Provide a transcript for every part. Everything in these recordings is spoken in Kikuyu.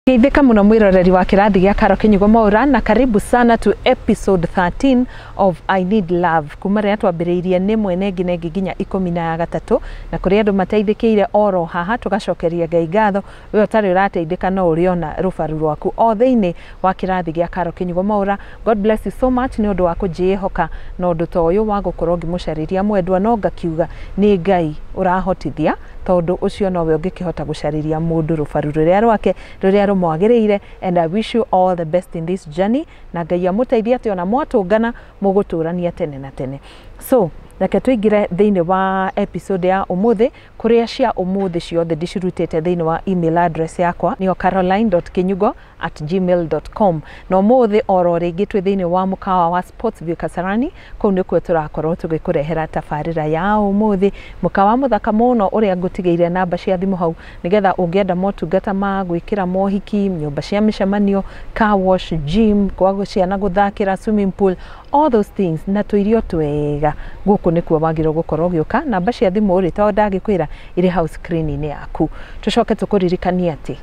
Geithĩka mũno mwĩroreri wa kĩrathi gĩa Karo Kinyugo Mwaura, na karibu sana to episode 13 of I Need Love. Kuma rĩrĩa twambĩrĩirie nĩ mwene ĩngĩ na ĩngĩ nginya 13, na kũrĩ andũ mateithĩkĩire oro haha, tũgacokeria Ngai ngatho. We ũtarĩ ũrateithĩka no ũrĩona rũbaru rwaku o thĩinĩ wa kĩrathi gĩa Karo Kinyugo Mwaura. God bless you so much nĩ ũndũ wa kũnjĩhoka na ũndũ ta ũyũ wa gũkorwo ngĩmũcarĩria mwendwa, no ngakiuga nĩ Ngai ũrahotithia, tondũ ũcio nowe ũngĩkĩhota gũcarĩria mũndũ rũbaru rũrĩa rwake rũrĩa rũmwagĩrĩire. And I wish you all the best in this journey, na Ngai amũteithie atĩ ona mwatũngana mũgũtũrania tene na tene. So reke tũingĩre thĩinĩ wa episode ya ũmũthĩ, kũrĩa cia ũmũthĩ ciothe ndĩcirutĩte thĩinĩ wa email address yakwa, nĩyo caroline.kinyugo@gmail.com. Na ũmũthĩ oro rĩngĩ twĩ thĩinĩ wa mũkawa wa Sports View Kasarani, kũu nĩkuo tũrakorwo tũgĩkũrehera tabarĩra ya ũmũthĩ, mũkawa mũthaka mũno ũrĩa ngũtigĩire namba cia thimũ hau, nĩgetha ũngĩenda motungata ma gwĩkĩra mohiki, nyũmba cia mĩcemanio, car wash, gym, gwa ciana gũthakĩra, swimming pool, all those things, na tũirio twega, gũkũ nĩkuo wagĩrĩirwo gũkorwo ũgĩũka. Namba cia thimũ rĩ, to ndagĩkwĩra, irĩ hau screen-inĩ yaku. Tũcoke tũkũririkanie atĩ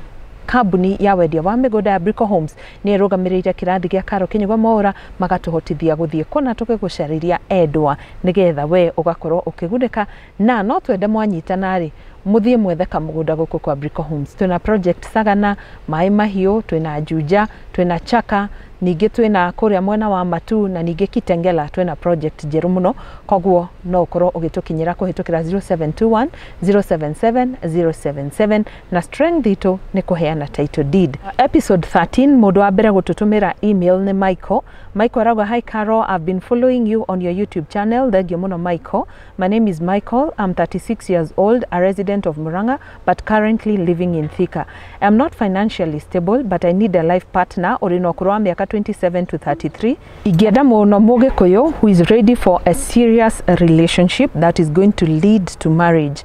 kambuni ya wendia wa mĩgũnda ya Brico Homes nĩ ĩrũgamĩrĩire kĩrathi gĩa Karo Kinyugo Mwaura, magatũhotithia gũthiĩ kũna tũgĩgũcarĩria endwa, nĩgetha we ũgakorwo ũkĩgunĩka. Na no twende mwanyitana rĩ, mũthiĩ mwethe kamũgũnda gũkũ kwa Brico Homes. Twĩna project Sagana, Maĩ Mahiũ, twĩna Juja, twĩna Chaka, ningĩ twĩna kũrĩa mwena wa Matu, na ningĩ Kitengela twĩna project njerũ mũno. Koguo no ũkorwo ũgĩtũkinyĩra kũhĩtũkĩra 0721 077 077, na strength itũ nĩ kũheana title deed. Episode 13, mũndũ wa mbere gũtũtũmĩra email nĩ Michael. Michael arauga, "Hi Carol, I've been following you on your YouTube channel." Thank you mũno, Michael. "My name is Michael. I'm 36 years old, a resident of Murang'a, but currently living in Thika. I'm not financially stable, but I need a life partner ũrĩ na ũkũrũ wa mĩaka 27 to 33. Ingĩenda mũno Mũgĩkũyũ who is ready for a serious relationship that is going to lead to marriage.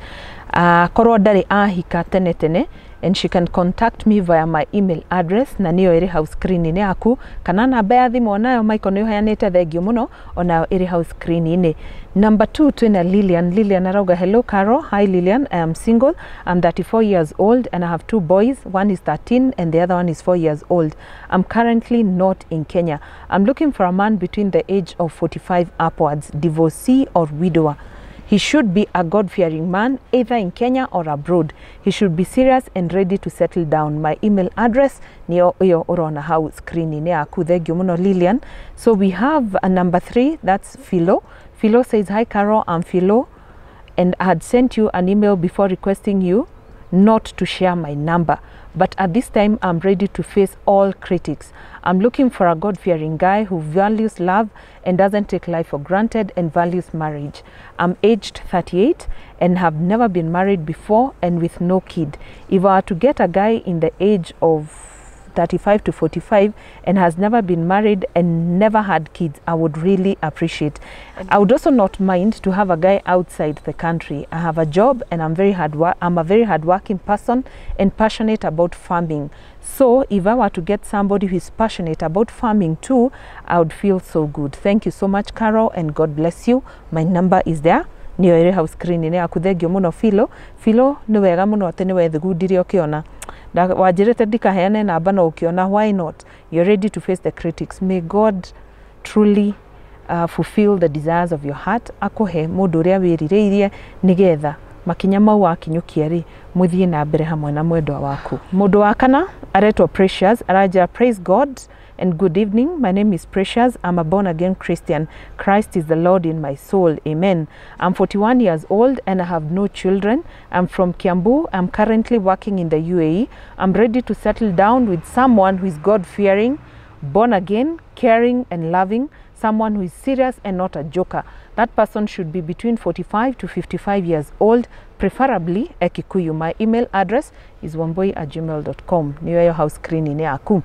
Korwo ndarĩ ahika tene tene, and she can contact me via my email address," na nĩyo ĩrĩ hau screen-inĩ yaku, kana namba ya thimũ onayo Michael nĩ ũheanĩte, thank you mũno, onayo ĩrĩ hau screen-inĩ. Number two, twĩna Lilian. Lilian arauga, "Hello Carol." Hi Lilian. "I am single. I'm 34 years old and I have two boys. One is 13 and the other one is 4 years old. I'm currently not in Kenya. I'm looking for a man between the age of 45 upwards, divorcee or widower. He should be a God-fearing man, either in Kenya or abroad. He should be serious and ready to settle down. My email address niyo iyo urona hau screen-inĩ yaku." Thank you mũno, Lilian. So we have a number three, that's Philo. Philo says, "Hi Carol, I'm Philo and I had sent you an email before requesting you not to share my number. But at this time, I'm ready to face all critics. I'm looking for a God fearing guy who values love and doesn't take life for granted and values marriage. I'm aged 38 and have never been married before and with no kid. If I were to get a guy in the age of 35 to 45 and has never been married and never had kids, I would really appreciate. I would also not mind to have a guy outside the country. I have a job and I'm a very hardworking person and passionate about farming. So if I were to get somebody who is passionate about farming too, I would feel so good. Thank you so much, Carol, and God bless you. My number is there," nĩyo ĩrĩ hau screen-inĩ yaku. Thank you mũno, Philo. Philo, nĩ wega mũno atĩ nĩ wethugundire ũkĩona wanjĩrĩte ndikaheane namba, no ũkĩona why not, you're ready to face the critics. May God truly fulfill the desires of your heart, akũhe mũndũ ũrĩa wĩrirĩirie, nĩgetha makinya mau wakinyũkia rĩ, mũthiĩ na mbere hamwe na mwendwa waku. Mũndũ wa kana aretwo Precious. Aranjĩra, "Praise God and good evening. My name is Precious. I'm a born again Christian. Christ is the Lord in my soul. Amen. I'm 41 years old and I have no children. I'm from Kiambu. I'm currently working in the UAE. I'm ready to settle down with someone who is God fearing, born again, caring and loving, someone who is serious and not a joker. That person should be between 45 to 55 years old, preferably a Kikuyu. My email address is wambui@gmail.com." Niyo ĩyo hau screen-inĩ yaku.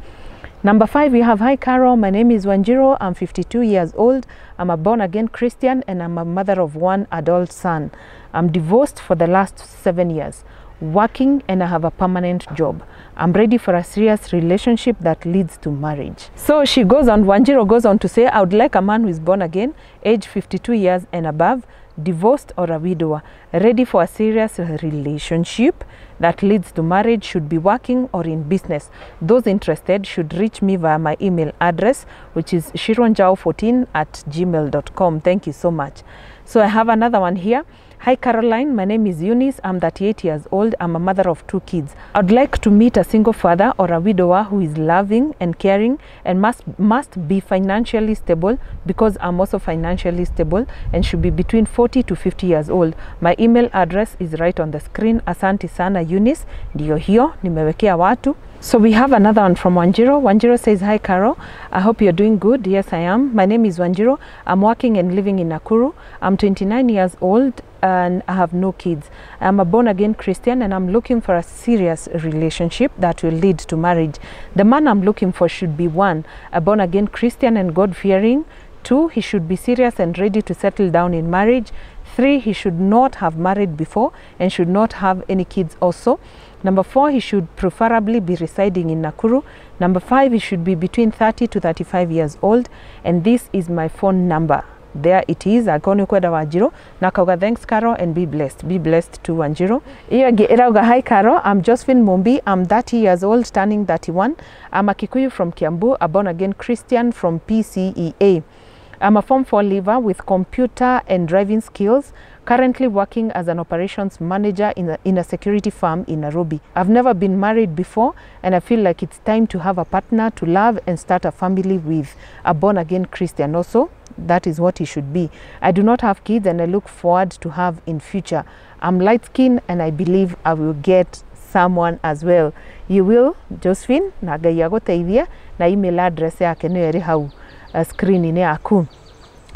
Number five, we have, "Hi Carol, my name is Wanjiro. I'm 52 years old. I'm a born again Christian and I'm a mother of one adult son. I'm divorced for the last 7 years, working, and I have a permanent job. I'm ready for a serious relationship that leads to marriage." So she goes on, Wanjiro goes on to say, "I would like a man who is born again, age 52 years and above, divorced or a widower, ready for a serious relationship." that leads to marriage, should be working or in business. Those interested should reach me via my email address, which is shironjao14@gmail.com. Thank you so much. So I have another one here. Hi Caroline, my name is Eunice. I'm 38 years old. I'm a mother of 2 kids. I'd like to meet a single father or a widower who is loving and caring and must be financially stable, because I'm also financially stable, and should be between 40 to 50 years old. My email address is right on the screen. Asante sana Eunice. Ndiyo hiyo, nimewekea watu. So we have another one from Wanjiro. Wanjiro says, hi Caro, I hope you're doing good. Yes, I am. My name is Wanjiro. I'm working and living in Nakuru. I'm 29 years old and I have no kids. I'm a born-again Christian and I'm looking for a serious relationship that will lead to marriage. The man I'm looking for should be 1, a born-again Christian and God-fearing. 2, he should be serious and ready to settle down in marriage. 3, he should not have married before and should not have any kids also. Number 4, he should preferably be residing in Nakuru. Number 5, he should be between 30 to 35 years old. And this is my phone number. There it is. Akoni kwenda Wanjiro. Nakauga thanks Caro and be blessed. Be blessed to Wanjiro. Iyo ĩngĩ ĩrauga hi Caro, I'm Josephine Mumbi. I'm 30 years old, turning 31. I'm a Kikuyu from Kiambu, a born again Christian from PCEA. I'm a Form 4 leaver with computer and driving skills, currently working as an operations manager in a security firm in Nairobi. I've never been married before, and I feel like it's time to have a partner to love and start a family with, a born-again Christian also. That is what he should be. I do not have kids and I look forward to have in future. I'm light-skinned and I believe I will get someone as well. You will, Josephine, na Ngai agũteithie, na email address yake nĩyo ĩrĩ hau screen-inĩ yaku.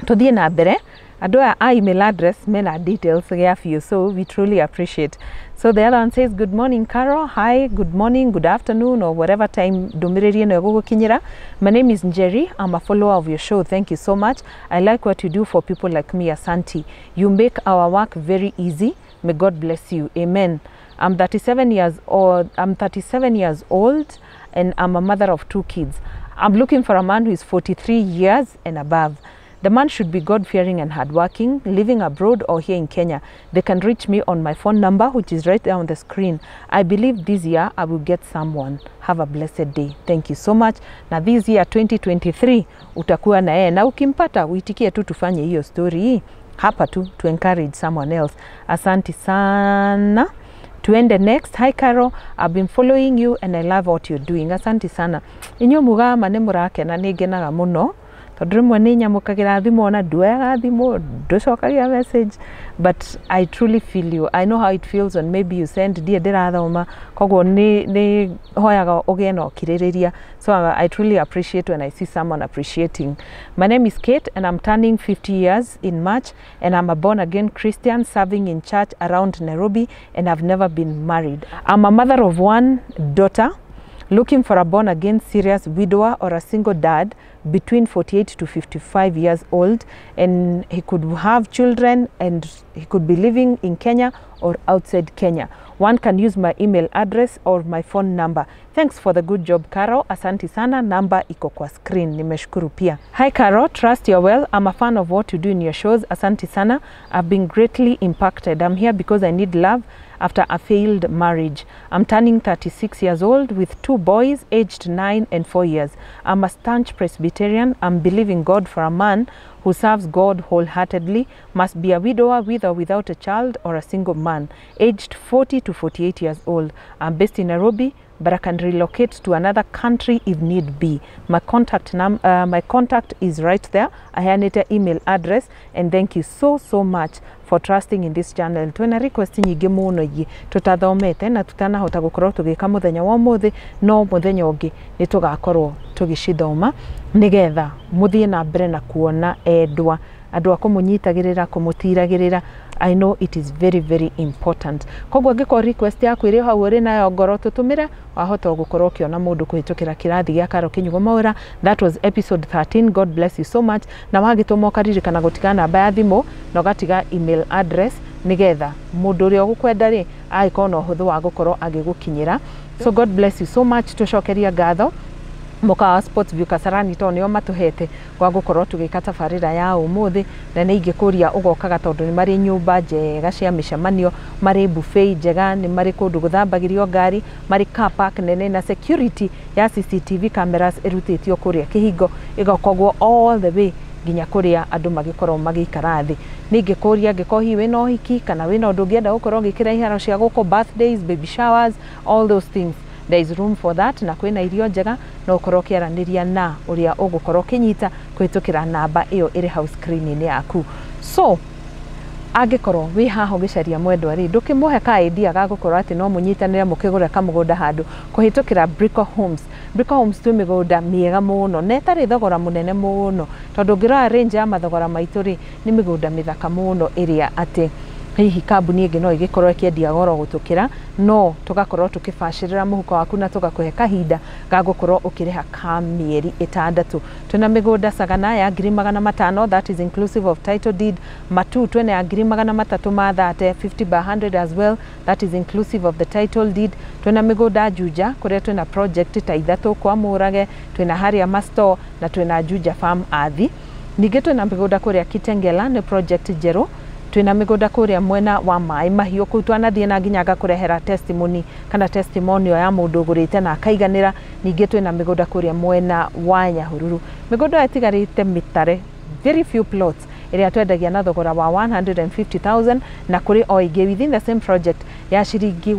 Tũthiĩ na mbere. Andũ aya a email address mena details gĩa biũ, so we truly appreciate. So the other one says, good morning Carol. Hi, good morning, good afternoon, or whatever time ndũmĩrĩri ĩno ĩgũgũkinyĩra. My name is Njeri. I'm a follower of your show. Thank you so much. I like what you do for people like me. Asante. You make our work very easy. May God bless you. Amen. I'm 37 years old. I'm 37 years old and I'm a mother of 2 kids. I'm looking for a man who is 43 years and above. The man should be God-fearing and hardworking, living abroad or here in Kenya. They can reach me on my phone number, which is right there on the screen. I believe this year I will get someone. Have a blessed day. Thank you so much. Na this year 2023 utakuwa na yeye, na ukimpata uitikie tu tufanye hiyo story hapa tu to encourage someone else. Asante sana. Tuende next. Hi Carol, I've been following you and I love what you're doing. Asante sana. Inyo muga nĩ mũrakena, nĩ ngenaga mũno tondũ rĩmwe nĩ nyamũkagĩra thimũ ona nduoyaga thimũ, ndũcokagia message, but I truly feel you. I know how it feels when maybe you send ndirĩ ndĩrathoma, koguo nĩ hoyaga ũgĩe na ũkirĩrĩria. So I truly appreciate when I see someone appreciating. My name is Kate and I'm turning 50 years in March, and I'm a born again Christian serving in church around Nairobi, and I've never been married. I'm a mother of 1 daughter, looking for a born again serious widower or a single dad between 48 to 55 years old, and he could have children and he could be living in Kenya or outside Kenya. One can use my email address or my phone number. Thanks for the good job Carol. Asante sana. Namba iko kwa screen. Nimeshukuru pia. Hi Carol, trust you're well. I'm a fan of what you do in your shows. Asante sana. I've been greatly impacted. I'm here because I need love after a failed marriage. I'm turning 36 years old with 2 boys aged 9 and 4 years. I'm a staunch Presbyterian. I'm believing God for a man who serves God wholeheartedly, must be a widower with or without a child, or a single man, aged 40 to 48 years old. I'm based in Nairobi, but I can relocate to another country if need be. My contact my contact is right there. I have email address, and thank you so so much for trusting in this channel. Twina request nyingĩ mũno ingĩ tũtathomete na tutanahota gũkorwo tũgĩka mũthenya wa ũmũthĩ, no mũthenya ũngĩ nĩ tũgakorwo tũgĩcithoma nĩgetha mũthiĩ na mbere na kuona endwa andũ a kũmũnyitagĩrĩra, kũmũtiragĩrĩra. I know it is very very important. Koguo angĩkorwo request yaku ĩrĩ hau ũrĩ nayo ngoro, tũtũmĩre, wahota gũkorwo ũkĩona mũndũ kũhĩtũkĩra kĩrathi gĩa Karo Kinyugo Mawĩra. That was episode 13. God bless you so much. Na wagĩtũma ũkaririkana gũtiga namba ya thimũ na ũgatiga email address nĩgetha mũndũ ũrĩa ũgũkwenda rĩ agĩkorwo na ũhũthũ wa gũkorwo agĩgũkinyĩra. So God bless you so much. Tũcokeria ngatho. Mũkawa wa Sports View Kasarani tondũ nĩo matũhete gwa gũkorwo tũgĩka tabarĩra ya ũmũthĩ. Na nĩ ingĩkũria ũgokaga tondũ nĩ marĩ nyũmba njega cia mĩcemanio, marĩ buffet njega, nĩ marĩ kũndũ gũthambagĩrio ngari, marĩ car park nene na security ya CCTV cameras ĩrutĩtio kũrĩa kĩhingo ĩgakorwo all the way nginya kũrĩa andũ magĩkorwo magĩikara thĩ. Nĩ ingĩkũria angĩkorwo hihi wĩna ũhiki kana wĩna ũndũ ũngĩenda gũkorwo ũgĩkĩra iharo cia gũkũ, birthdays, baby showers, all those things, there is room for that. Na kwĩna irio njega, no ũkorwo ũkĩaranĩria na ũrĩa ũgũkorwo ũkĩnyita kũhĩtũkĩra namba ĩyo ĩrĩ hau screen-inĩ yaku. So angĩkorwo wĩ haha ũgĩcaria mwendwa rĩ, ndũkĩmũhe ka idea ga gũkorwo atĩ no mũnyitanĩre mũkĩgũre kamũgũnda handũ kũhĩtũkĩra Brico Homes. Brico Homes twĩ mĩgũnda mĩega mũno na ĩtarĩ thogora mũnene mũno, tondũ ũngĩrora range ya mathogora maitũ rĩ, nĩ mĩgũnda mĩthaka mũno ĩrĩa atĩ hihi kambuni ĩngĩ no ĩgĩkorwo ĩkĩendia goro gũtũkĩra, no tũgakorwo tũkĩbacĩrĩra mũhuko waku na tũgakũhe kahinda ga gũkorwo ũkĩrĩha ka mĩeri 6. Twĩna mĩgũnda Sagana ya 500,000, that is inclusive of title deed. Matu twĩna ya 330,000, 50 by 100 as well, that is inclusive of the title deed. Twĩna mĩgũnda Juja kũrĩa twĩna project ta 3 kwa Mũrage, twĩna harĩa Masto na twĩna Juja Farm Athi. Ningĩ twĩna mĩgũnda kũrĩa Kitengela, nĩ project njerũ. Twĩna mĩgũnda kũrĩa mwena wa Maĩ Mahiũ, kũu twanathiĩ na nginya ngakũrehera testimony kana testimonial ya mũndũ ũgũrĩte na akaiganĩra. Ningĩ twĩna mĩgũnda kũrĩa mwena wa Nyahururu. Mĩgũnda ĩyo ĩtigarĩte mĩtare, very few plots, ĩrĩa twendagia na thogora wa 150,000, na kũrĩ o ĩngĩ within the same project ya ciringi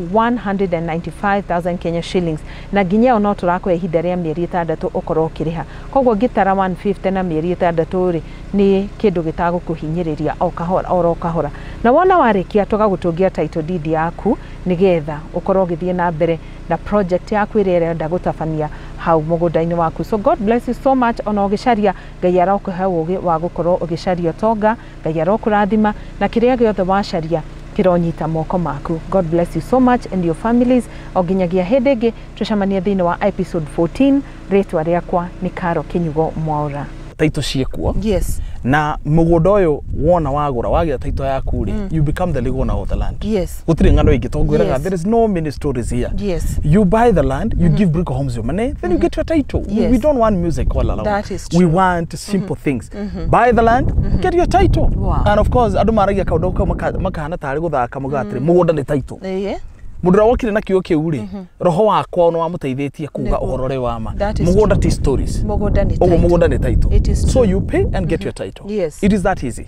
195,000 Kenya shillings, na nginya ĩyo no tũrakũhe ihinda rĩa mĩeri 6 ũkorwo ũkĩrĩha. Koguo ngĩtara 150 na mĩeri 6 rĩ, nĩ kĩndũ gĩtagũkũhinyĩrĩria o kahora oro kahora. Na wona warĩkia tũgagũtũngia title deed yaku nĩgetha ũkorwo ũgĩthiĩ na mbere na project yaku ĩrĩa ĩrenda gũtabania hau mũgũnda-inĩ waku. So God bless you so much. Ona ũgĩcaria, Ngai arokũhe ũgĩ wa gũkorwo ũgĩcaria ũtonga, Ngai arokũrathima na kĩrĩa gĩothe wacaria kĩronyita moko maku. God bless you so much and your families. O nginyagia hĩndĩ ĩngĩ tũcemanie thĩinĩ wa episode 14. Rĩtwa rĩakwa nĩ Caro Kinyugo Mwaura. Taito ciĩkuo. Yes. Na mũgũnda ũyũ wona wagũra wagĩa taito yaku rĩ, you become the legal owner of the land. Gũtirĩ ng'ano ingĩ tongwĩraga. Yes. There is no many stories here. You buy the land, you give Brico Homes your money, then you get your title. Yes. We don't want music all along. That is We true. want simple things. Buy the land, get your title. And of course andũ maragia kaũndũ kau makahana tarĩ gũthaka muga atĩrĩ mũgũnda nĩ title. Mũndũ ũrĩa wokire na kiugo kĩu rĩ, roho wakwa nĩ wamũteithĩtie kuga Nĩguo. ũhoro ũrĩa wa ma. That is Mũgũnda ti stories. Mũgũnda nĩ Ũguo title. mũgũnda nĩ title. It is So true. you pay and get your title. Yes. It is that easy.